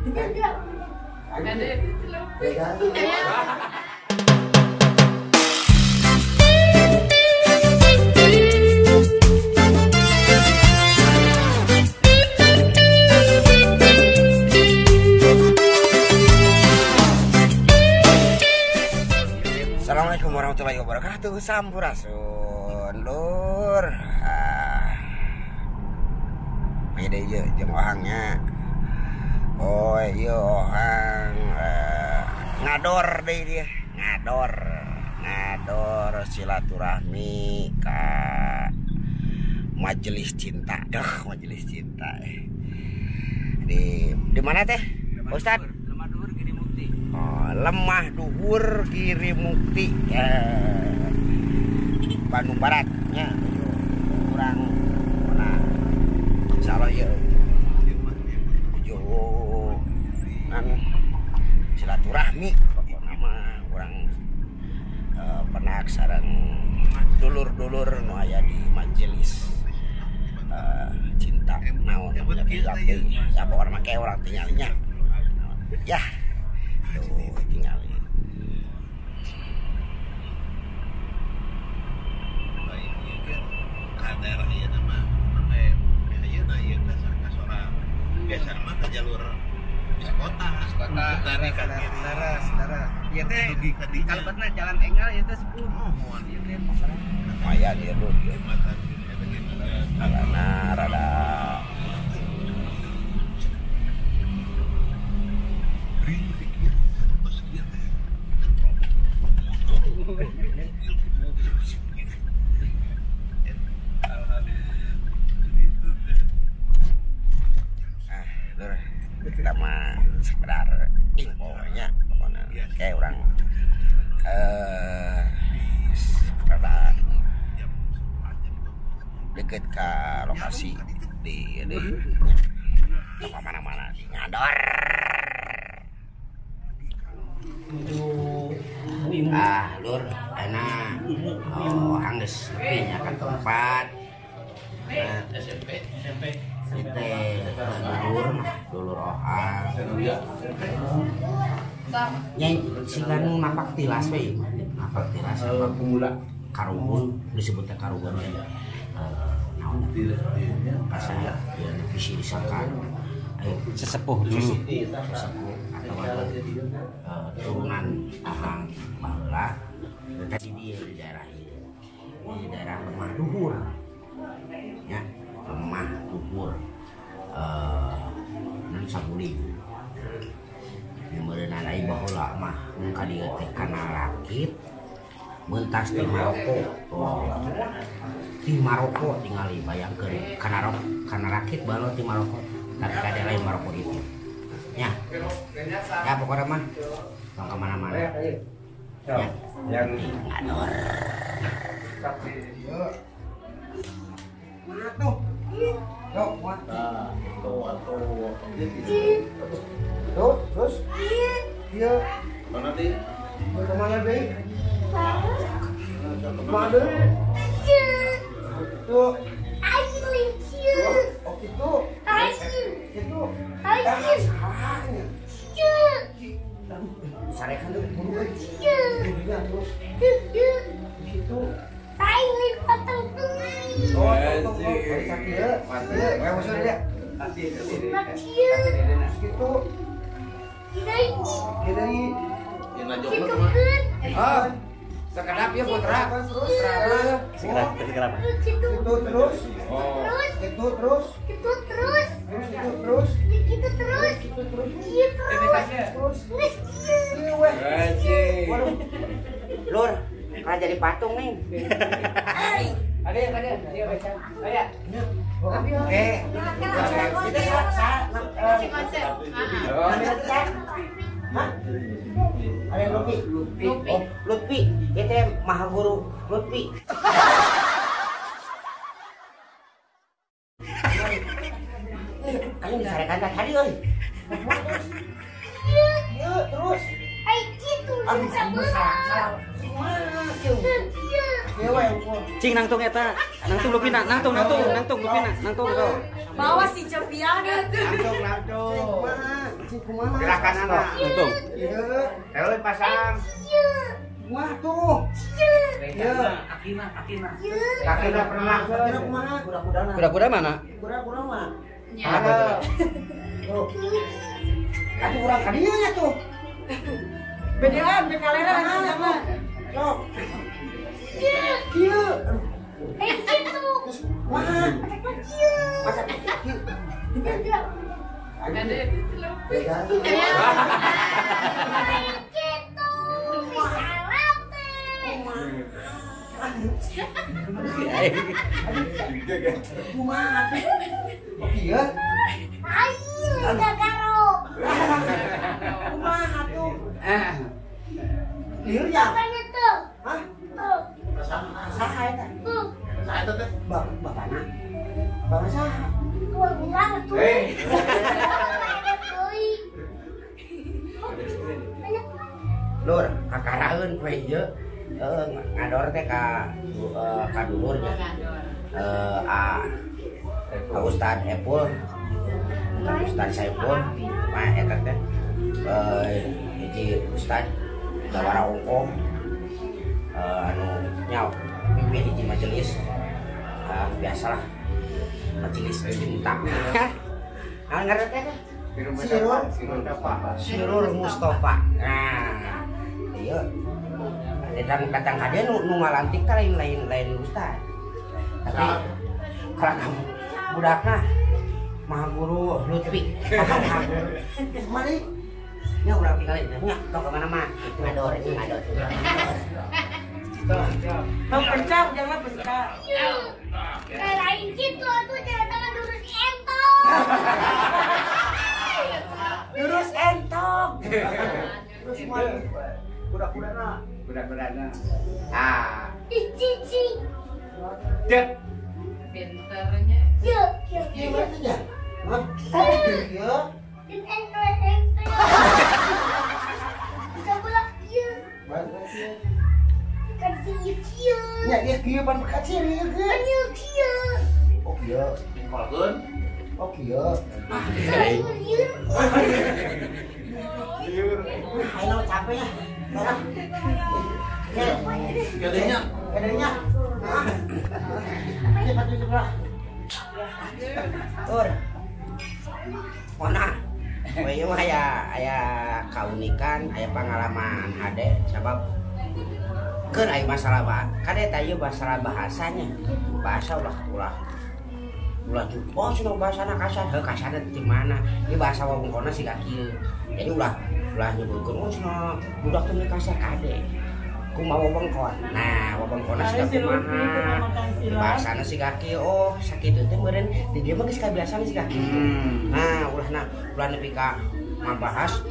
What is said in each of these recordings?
Assalamualaikum warahmatullahi wabarakatuh. Sampurasun lur. Beda ieu jeung ohangnya. Oh iya ohang ngador deui dia, ngador. Ngador silaturahmi ka majelis cinta. Dah majelis cinta. Di mana teh? Ustaz? Lemah Duhur Giri Mukti. Oh, Lemah Duhur Giri Mukti. Bandung Barat nya. Kurang nah. Insyaallah ya. Nan silaturahmi pokokna mah urang penak sareng dulur-dulur nu aya di majelis cinta naon ya pokokna mah kayak urang tinggalnya. Ya. Tuh tinggal. Daerah ieu mah biasa mah ke jalur kota, tadi kan daerah. Ieu teh kalebetna jalan Enggal ieu teh 10. Oh, ieu teh lumayan ieu lur. Jalanna rada kita mah sekedar infonya pokoknya kayak orang rada deket ke lokasi di mana-mana di ngador. Ah lur enak oh angges lebihnya kan tempat nah, SMP itu dulur dulur ohang nya sigan napak tilas we napak tilas pemula karuhun disebutnya karuhun naon kasaya ya bisi disangka sesepuh dulu sesepuh atau turunan ahang baheula tadi dia di daerah ieu di daerah Lemah Duhur ya. Lemah Duhur nan saguling meureunana ai baheula mah ka dieu teh kana rakit mentas di Maroko. Oh, di Maroko tingali bayangkeun kana kana rakit baheula di Maroko tapi ka daerah Maroko itu nya ya pokoknya mah tong ka mana-mana ya yang ngador mana tuh? Tuh, tuh, terus? Iya. Mana di? Kemana deh? Kemana? Tuh. Oh gitu. Gitu. Salahnya. Sarekan dulu buru. Terus. Gitu. Oh, sekedap ya putra. Sekedap. Itu terus. Itu terus. Itu terus. Itu terus. Itu terus. Itu terus. Terus. Lur, kan jadi patung nih. Ada dia baca. Ada. Eh, kita hah? Ada yang Lutfi? Oh, Lutfi. Itu maha guru Lutfi. Ayo disarekan tadi euy. Iya, terus. Ai kitu. Salah. Cing nangtung eta, nangtung lupina, nangtung nangtung nangtung lupina, nangtung kau. Bawa si Cepiana tuh. Nangtung nangtung. Kumaha? Gerakanana. Untung. Ieu. Terus pasang. Wah tuh. Ieu. Kakina, kakina. Kakina pernah. Kakina kumaha? Kuda-kudana. Kuda-kuda mana? Kuda-kuda mah. Tuh. Atuh urang ka dieu nya tuh. Bedean, bekaleran sama. Sok. Kieu. Eh gitu. Wah. Kieu. Masa kieu. Ada itu Beda. Gitu. Salah teh. Kumaha atuh? Kieu. Ayo gagaro. Kumaha atuh? Lieur ya? Apanya tuh? Hah? Tuh. Saha eta? Tuh. Saha eta teh? Bapana. Bapana saha? Tuh urang tuh. Lur, kakaraeun poe ieu. Ngador teh ka dulur nya. A Ustad Epul. Ustad Saipul, mah eta teh hiji ustad jawara ongkoh anu nya mimpin hiji majelis biasalah majelis cinta. Nah, ngaran teh Sirur Mustafa. Nah, ieu datang ka dieu nu ngalantik teh lain ustad. Tapi kalau kamu budakna Maha Guru Lutfi. Maha Guru. Mari. Nya urang tinggalin nya tong ka mana mah. Ngador itu ngador. Tong pecah jangan pecah. Lain gitu atuh cara tangan lurus entok. Lurus entok. Terus mari. Kuda-kudana. Kuda-kudana. Ah. Cici. Dek. Pinternya. Yuk, yuk. Ieu nya. Hah? Ieu. Bisa bola ieu. Kan ieu kieu. Nya ieu kieu pan kacir ieu ge. Kan ieu kieu. Oh kieu. Dingkolkeun. Oh kieu. Lieur. Lieur. Ayo capek ya. Gadenya. Gadenya. Cepat cepat. Tur. Mana? Ieu mah aya kaunikan, aya pengalaman hade sabab keun aya masalah kade teh ieu masalah bahasanya. Bahasa ulah ulah oh cenah bahasana kasar, heuh kasarna di mana? Ieu bahasa wewengkonna siga kieu. Jadi ulah nyebutkeun oh cenah budak teh kasar kade. Kumaha wewengkon. Nah, wewengkonna siga kumaha? Bahasana siga kieu, oh sakitu teh meureun di dieu mah geus kabiasaan siga kitu. Nah, ulah nepi ka ngabahas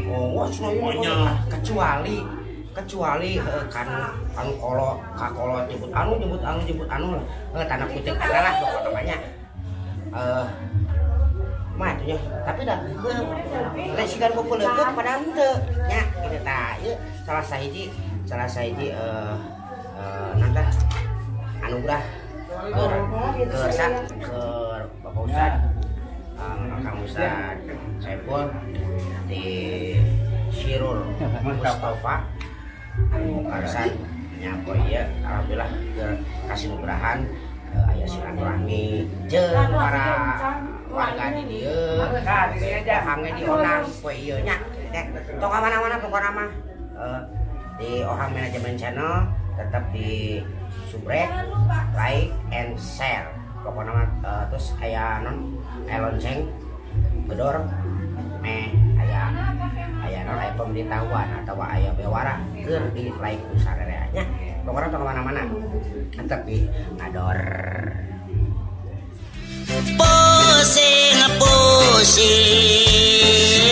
oh wah cenah ieu kecuali kan anu kolot ka kolot jemput anu lah tanda kutip ada lah pokoknya namanya mah atuh nya tapi dah lain sigan populeukeun padahal henteu nya kitu tah ieu salah sahiji nanta anugerah ke Bapak Ustad Kang Ustad Saipul di Sirur Mustafa anu karsan nya poe ieu alhamdulillah kasih nugerahan aya silaturahmi jeung para warga di dieu hange di Onang poe ieu nya tong ka mana-mana pokona mah di Ohang Manajemen Channel tetap di subrek, like and share pokona mah terus aya non aya lonceng gedor meh aya non aya pemberitahuan atau aya bewara keur di like ku sarerea nya pokona tong mana-mana tetep di ngador. Pusing pusing.